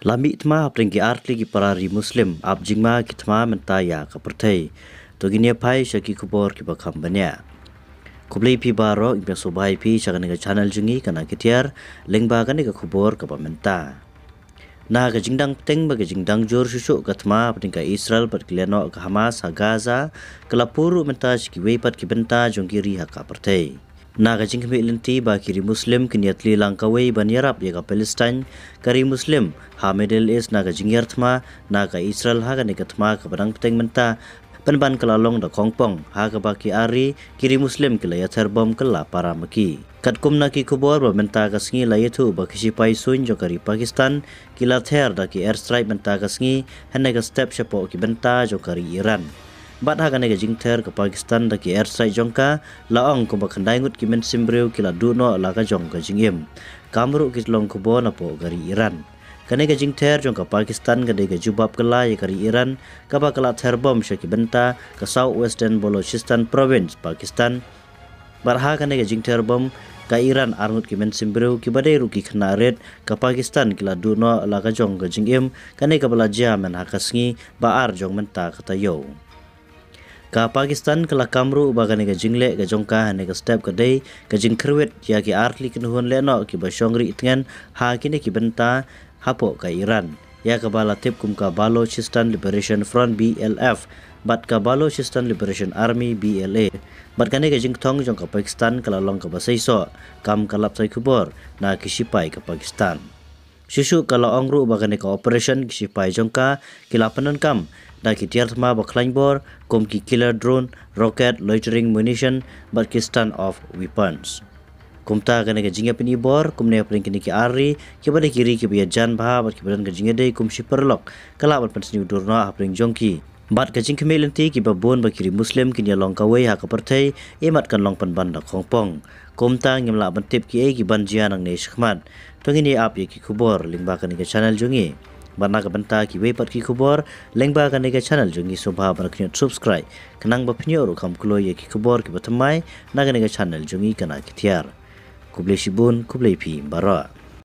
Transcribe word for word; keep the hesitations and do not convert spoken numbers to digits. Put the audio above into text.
La mih thma hapdeng ki artylli ki para ri Muslim, ap jingma ki thma mynta ïa ka pyrthei. To ngin ïa phai sha ki khubor kiba kham bniah. Khublei phi baroh, ngin pynsngewbha ïa phi sha kane ka channel jong ngi, ka Na Ki Tiar, lyngba kane ka khubor kaba mynta. Na ka jingdang bteng bad ka jingdang jur shuh shuh ka thma hapdeng ka Israel bad ki lehnoh ka Hamas ha Gaza, ka la pur ruh mynta sha kiwei pat ki bynta jong ki ri ha ka pyrthei. Na ka jingkhmih lynti ba ki ri Muslim kin ïatylli lang kawei ban ïarap ïa ka Palestine, ka ri Muslim ha Middle East na ka jingïar thma na ka Israel ha kane ka thma kaba dang bteng mynta, pynban ka la long da khongpong, ha kaba ki ar ri, ki ri Muslim ki la ïather bom kylla para ma ki. Katkum na ki khubor ba mynta ka sngi la ïathuh ba ki shipai suiñ jong ka ri Pakistan ki la ther da ki airstrike mynta ka sngi, hynne ka step shapoh ki bynta jong ka ri Iran. Bad ha kane ka jingther ka Pakistan da ki airstrike jong ka, la ong kumba khyndai ngut ki mynsiem briew ki la duh noh la ka jong ka jingim. Kam ruh ki tyllong khubor napoh ka ri Iran. Kane ka jingther jong ka Pakistan ka dei ka jubab kylla ïa ka ri Iran, kaba ka la ther bom sha ki bynta ka South Western Balochistan Province, Pakistan. Bad ha kane ka jingther bom ka Iran, ar ngut ki mynsiem briew kiba dei ruh ki khynnah rit ka Pakistan ki la duh noh la ka jong ka jingim, kane kaba la jia mynha ka sngi ba ar jong mynta ka taïew. Ka Pakistan ka la kam ruh ba kane ka jingleh ka jong ka hynne ka step ka dei ka jingkhyrwit ïa ki artylli ki kynhun lehnoh kiba shong rieh tngen ha kine ki bynta hapoh ka Iran, ïa kaba la tip kum ka Balochistan Liberation Front, B L F, bad ka Balochistan Liberation Army, B L A. Bad kane ka jingthong jong ka Pakistan ka la long kaba seisoh, kam ka lap sai khubor na ki shipai ka Pakistan. Shuh shuh ka la ong ruh ba kane ka operation ki shipai jong ka ki la pyndonkam da ki tiar thma ba khlaiñ bor, kum ki killer drone, rocket, loitering munition, bad ki stun off weapons. Kumta kane ka jingïapyni bor kumne hapdeng kine ki ar ri, kiba dei ki ri kiba ïajan bha bad kiba don ka jingïadei kum shi paralok, ka lah ban pynsniew dur noh hapdeng jong ki. Bad ka jingkhmih lynti kiba bun ba ki ri Muslim kin ïa long kawei ha ka pyrthei, imat kan long pynban da khongpong. Kumta ngim lah ban tip kiei kiban jia nangne shakhmat. To ngin ïa ap ïa ki khubor lyngba kane ka channel jong ngi. Bad na ka bynta kiwei pat ki khubor lyngba kane ka channel jong ngi, sngewbha ban khñiot subscribe, khnang ba phin ïoh ruh kham kloi ïa ki khubor kiba thymmai na kane ka channel jong ngi, ka Na Ki Tiar. Khublei shibun, khublei phi baroh.